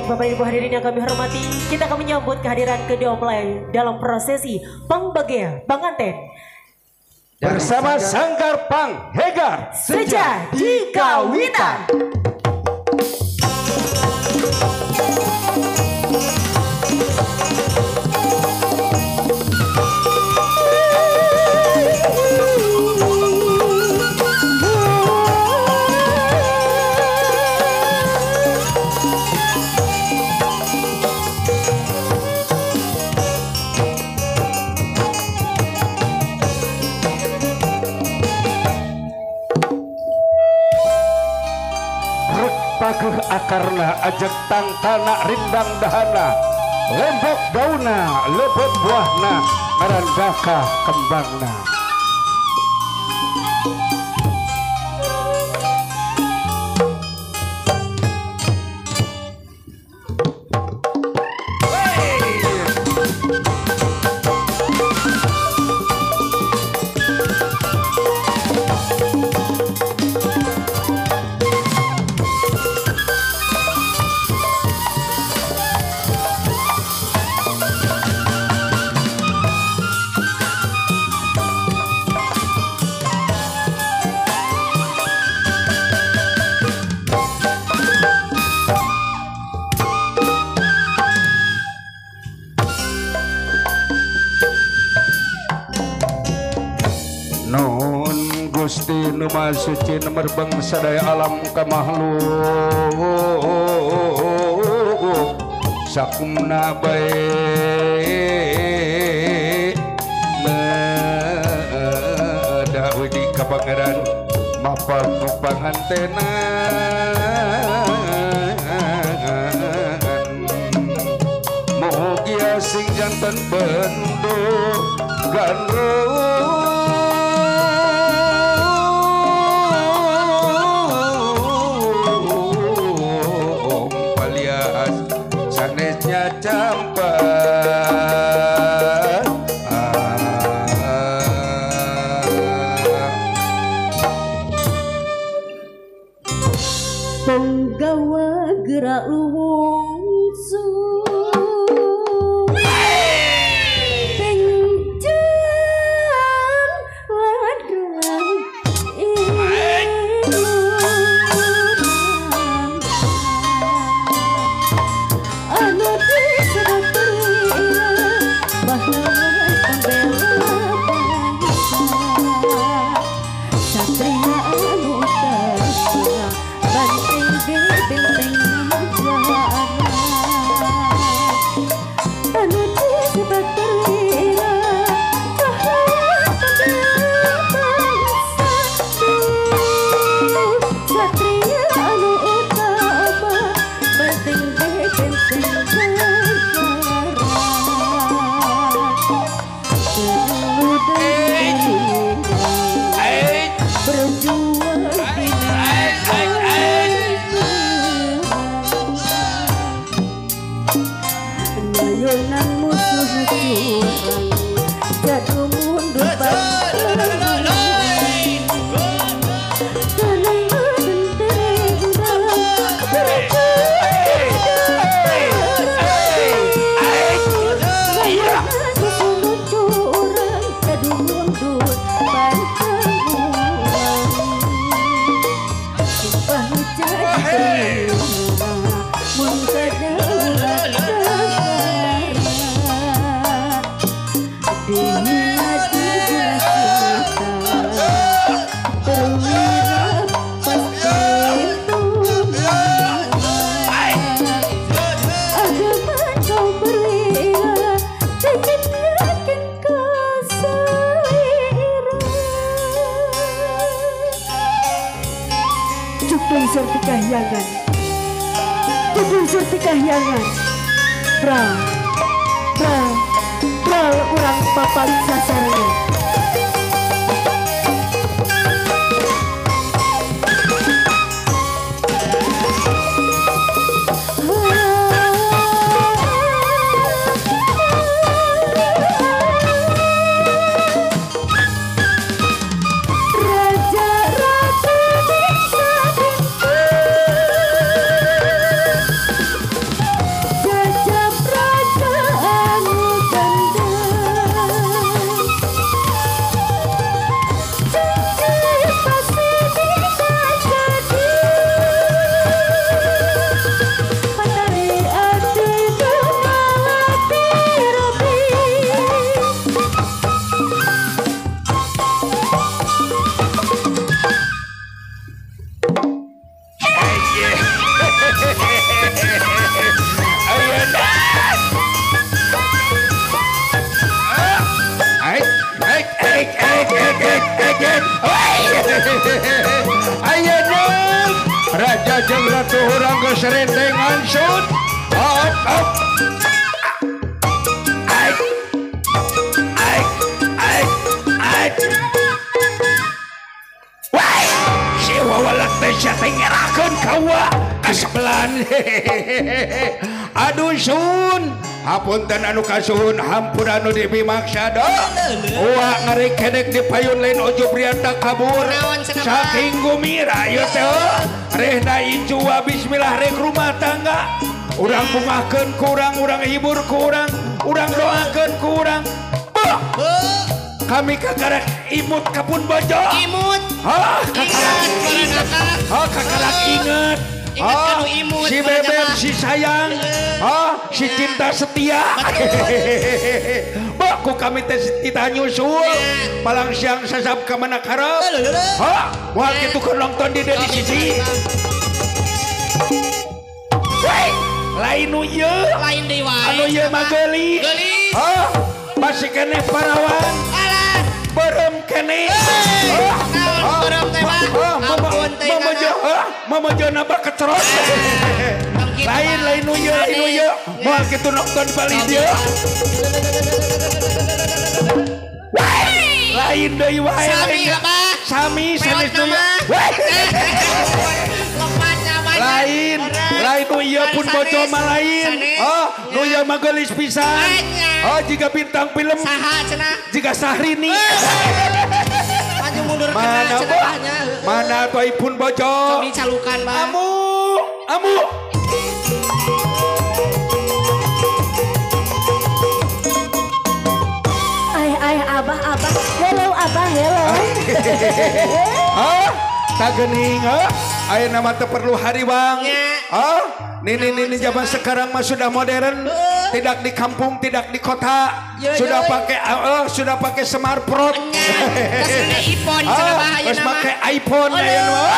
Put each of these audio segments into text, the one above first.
Baik Bapak Ibu hadirin yang kami hormati, kita akan menyambut kehadiran kedua mempelai dalam prosesi pangbagia panganten bersama Sanggar Panghegar Seja di Kawitan. Pageh akarna ajeg tangtana rindang dahana lembok dauna lebet buahna marandaka kembangna. Gusti nu Maha Suci nomor bangsa daya alam ka makhluk sakumna bae daudi ka pangeran mapal ku pangantenan mugia sing janten bendu gandrung sanesnya campa. Penggawa gerak luwungsu penjam ladang anu disebut pahlawan pembela bangsa satria anu utama banteng benteng negara anu disebut perwira pahlawan pembela bangsa satria anu utama banteng benteng negara berjuang di nayonan musuh curang jatuh mundur Kahyangan, tudung surti kahyangan, pra, pra, pra urang papan sasarannya. Raja ratu bangsa. atuh urang geus rendengan sun. Op op. Aik. Aik aik aik. Wai, si wawalak teh sia teh ngerakeun ka wa kasebelan. Aduh sun, hapunten anu kasuhun, hampura anu dibimaksada. Wa ngarekedek di payun lain ojo prianta kabur. Saking gumira ieu teh rehna incu wa bismillah rek rumah tangga. Urang bungahkeun ku urang, urang hibur ku urang, urang doakeun ku urang. Kami kakarak imut kapun bojo. Imut. Hah, kakarak inget. Hah, kakarak inget. Ingat kanu imut, si bebek, si sayang, si cinta setia. Baku kami teh kita nyusul, palang siang sasab ka mana karep. Hah, moal kitu keur nonton di di sisi. Weh, lain nu ieu, lain deui wae. Anu ieu mah geulis. Geulis. Hah, masih keneh parawan. Alah, beureum keneh. Naon beureum teh mah? Ampun teh. Mama jangan nabrak kecerot. Lain lain nu ieu, lain nu ieu. Moal kitu nonton bali dieu. Lain deui wae. Sami abah. Sami sanes nu ieu. Lain, lain nu ieu pun bojo mah lain. Oh, nu ieu mah geulis pisan. Oh, jiga bintang film. Saha cenah? Jiga Sahrini. Maju mundur mana kena mana atuh pun bojo. Cobi calukan bah. Amu, amu. Ay ay abah abah, hello abah hello. Hah? Tak geuning hah? Ayeuna mah teu perlu hariwang. Hah? Nini nini zaman sekarang mah sudah modern. Tidak di kampung, tidak di kota. Sudah pakai sudah pakai smartphone. iPhone, terus pakai iPhone ayeuna.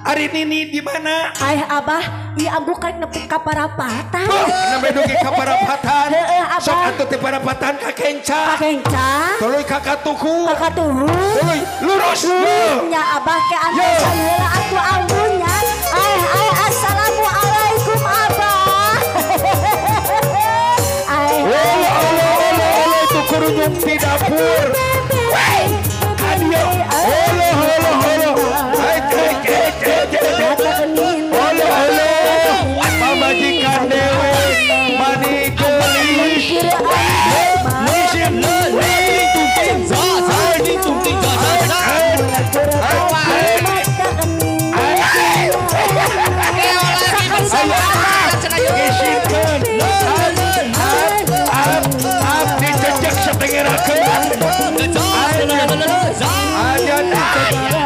Ari nini di mana? Ay abah, ieu ambu karek nepi ka parapatan. Nembe dugi ka parapatan. Heeh abah. Sok atuh ti parapatan ka kenca. Ka kenca. Tuluy ka katuhu. Ka katuhu. Tuluy lurus. Nya abah ke antosan heula atuh ambunya. Ay ay assalamualaikum abah. Ay. Allah Allah Allah itu kurunyum di dapur. Wey, adio. Allah Allah Allah. Allah Allah. Pamajikan dewe mani geulis.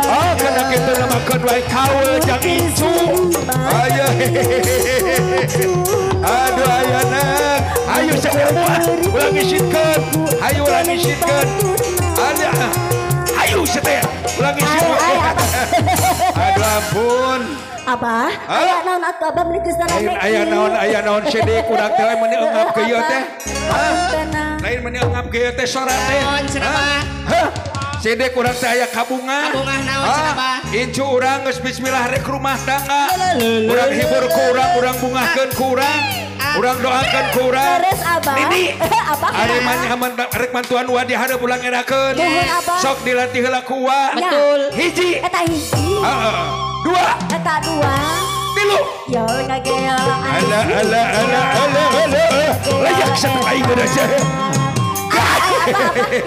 Oh, kena kita namakan wae kawe jang incu. Ayo. Aduh ayana. Ayo semua ulang isitkeun. Ayo ulang isitkeun. Ada. Ayo setea ulang isitkeun. Aduh ampun. Abah, aya naon atuh abah meuni geus rame. Aya naon sedik urang teh meuni eungap ke ieu teh. Lain meuni eungap ke ieu teh sora teh. Naon cenah bah? Hah? Sedik urang teh aya kabungan. Kabungah naon cenah bah? Incu urang geus bismillah rek rumah tangga. Urang hibur ku urang, urang bungahkeun ku urang. Urang doakeun ku urang. Terus abah. Nini. Abah. Ari rek mantuan wa di hareup ulang erakeun. Sok dilatih heula ku wa. Betul. Hiji. Eta hiji. Heeh. Dua. Eta dua. Tilu. Yo ngagel. Ala ala ala ala ala. Layak satu aing aja.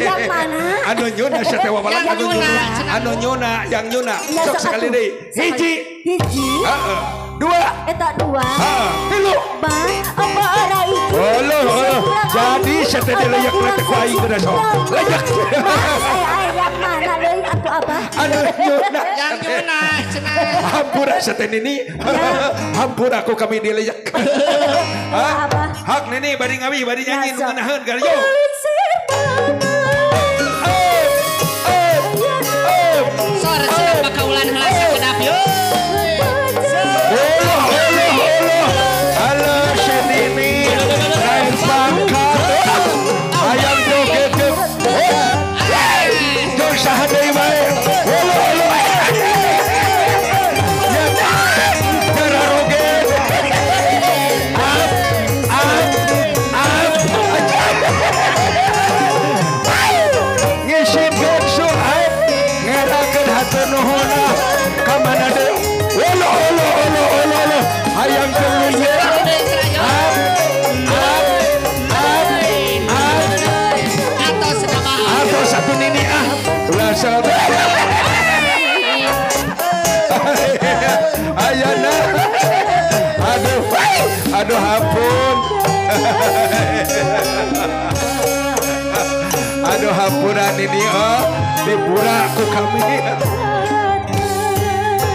Yang mana? Anu nyuna sate wawalan anu nyuna. Anu nyuna yang nyuna. Sok sekali deui. Hiji. Hiji. Heeh. Dua. Eta dua. Heeh. Tilu. Ba apa ora iki? Halo halo. Jadi sate layak teh ku aing geus sok. Layak. Ai yang mana deui atuh abah? Anu nyuna. Yang nyuna cenah. Hampura sate nini. Hampura aku kami dileyak. Hak nini bari ngawi bari nyanyi nu ngeunaheun garyo. Sor cenah bakaulan heula sakedap yo. Allah Allah Allah. Halo senini. Lain pangkat. Hayang joget. Jong saha deui bae. Allah Allah. Ya. Cara Manggakeun hatur nuhun ka mana deui? Olo olo olo olo olo hayang geuleuh. Atau satu nini ah. Ulah salah. Ayana. Aduh, aduh ampun. Aduh hampuran ini oh dipura ku kami.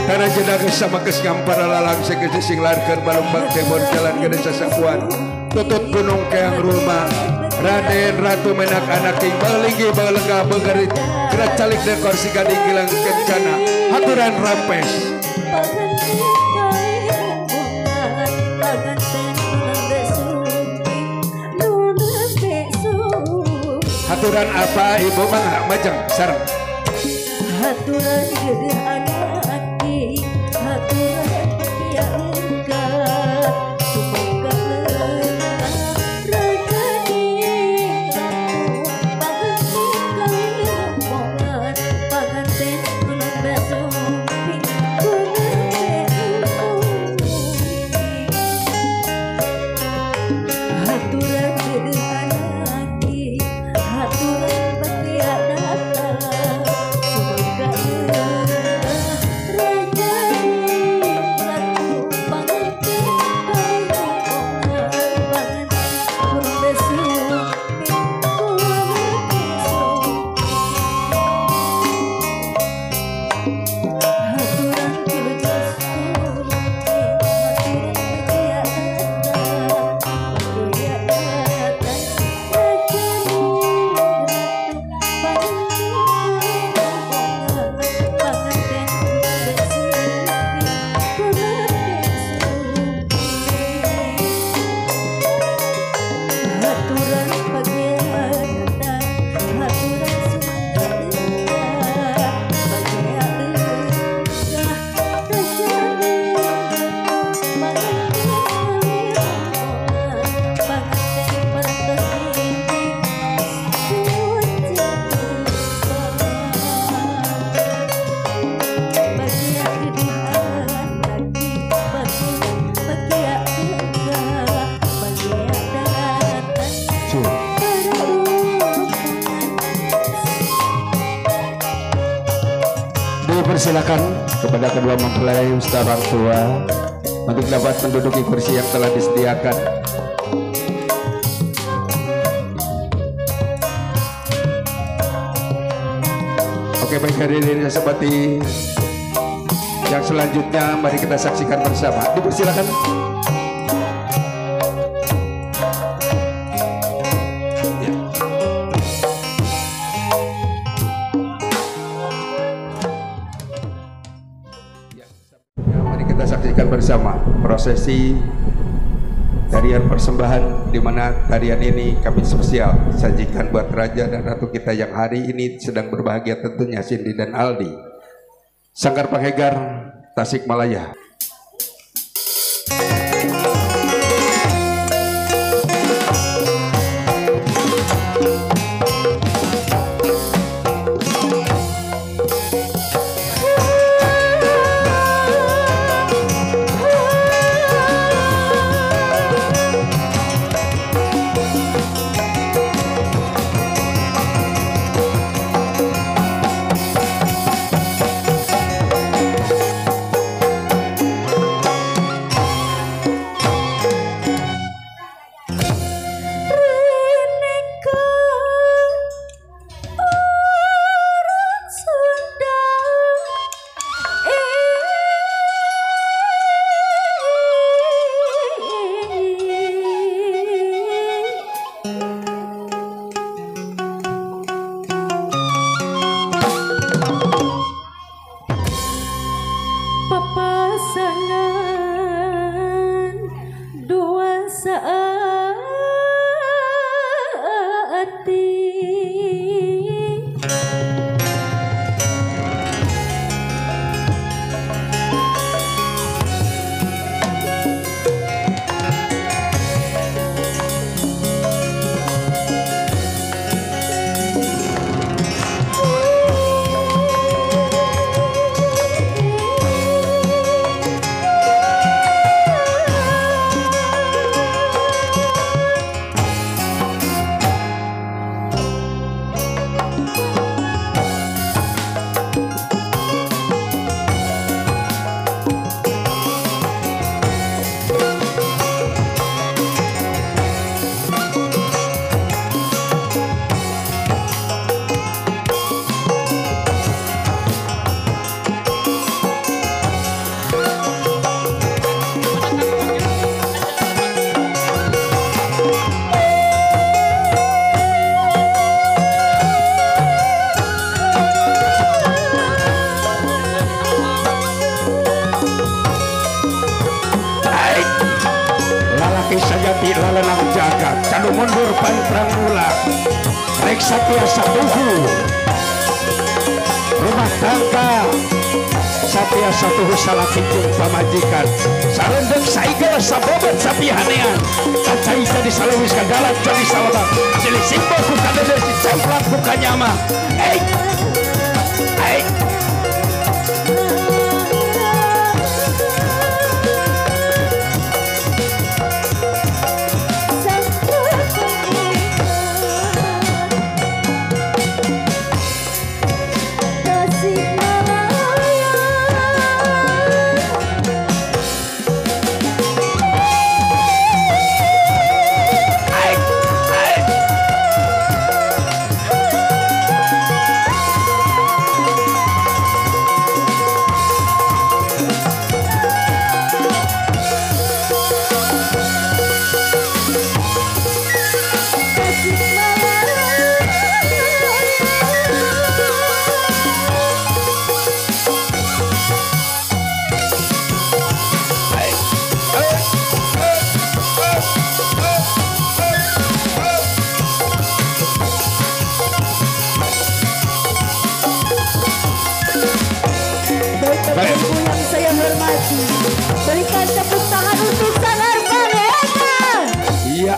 Karena jeda sama geus ngampar lalang segede sing larkeun balumbang timur jalan ke desa Sapuan. Tutut gunung keang rumah. Raden Ratu Menak anak king balinggi balenggah begerit gerak calik dekor si gading gilang kencana haturan rampes. Haturan apa ibu mangga majeng sareng. Haturan gede anak haturan kiaengka sumangga Dipersilakan kepada kedua mempelai serta orang tua untuk dapat menduduki kursi yang telah disediakan. Oke, baik hadirin seperti yang selanjutnya mari kita saksikan bersama. Dipersilakan. Bersama prosesi tarian persembahan di mana tarian ini kami spesial sajikan buat raja dan ratu kita yang hari ini sedang berbahagia tentunya Cindy dan Aldi. Sanggar Panghegar, Tasikmalaya. Mundur pantrang mula rek satiasa tuhu rumah tangga satiasa tuhu salaki jeung pamajikan sarendek saigel sabobot sapihanean kacai jadi salewis kagalat jadi salebak silih simbol ku kadeder si cemplak ku kanyama Berikan tepuk tangan untuk Sanggar Panghegar. Iya.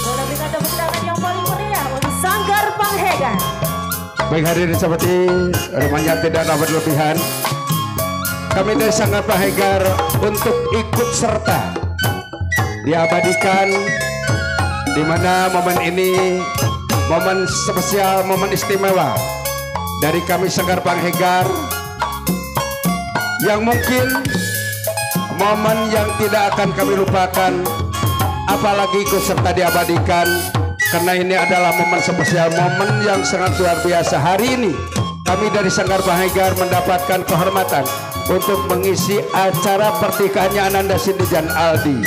Boleh berikan tepuk tangan yang paling meriah untuk Sanggar Panghegar. Baik hadirin seperti rumahnya tidak dapat berlebihan. Kami dari Sanggar Panghegar untuk ikut serta diabadikan di mana momen ini momen spesial, momen istimewa dari kami Sanggar Panghegar yang mungkin momen yang tidak akan kami lupakan, apalagi ikut serta diabadikan karena ini adalah momen spesial, momen yang sangat luar biasa. Hari ini kami dari Sanggar Panghegar mendapatkan kehormatan untuk mengisi acara pernikahannya Ananda Cindy dan Aldi.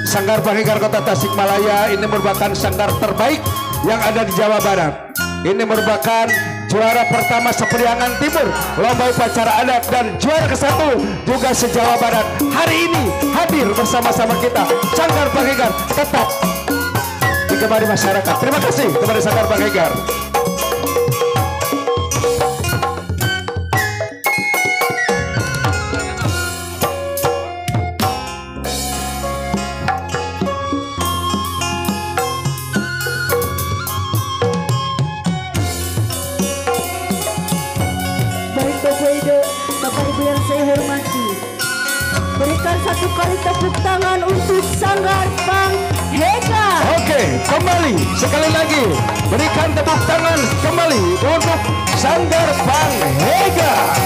Sanggar Panghegar Kota Tasikmalaya ini merupakan sanggar terbaik yang ada di Jawa Barat. Ini merupakan juara pertama Seperiangan Timur lomba upacara adat dan juara ke-1 juga se-Jawa Barat. Hari ini hadir bersama-sama kita Sanggar Panghegar tetap digemari masyarakat. Terima kasih kepada Sanggar Panghegar. Bapak Ibu yang saya hormati, berikan satu kali tepuk tangan untuk Sanggar Panghegar. Oke, kembali sekali lagi berikan tepuk tangan kembali untuk Sanggar Panghegar.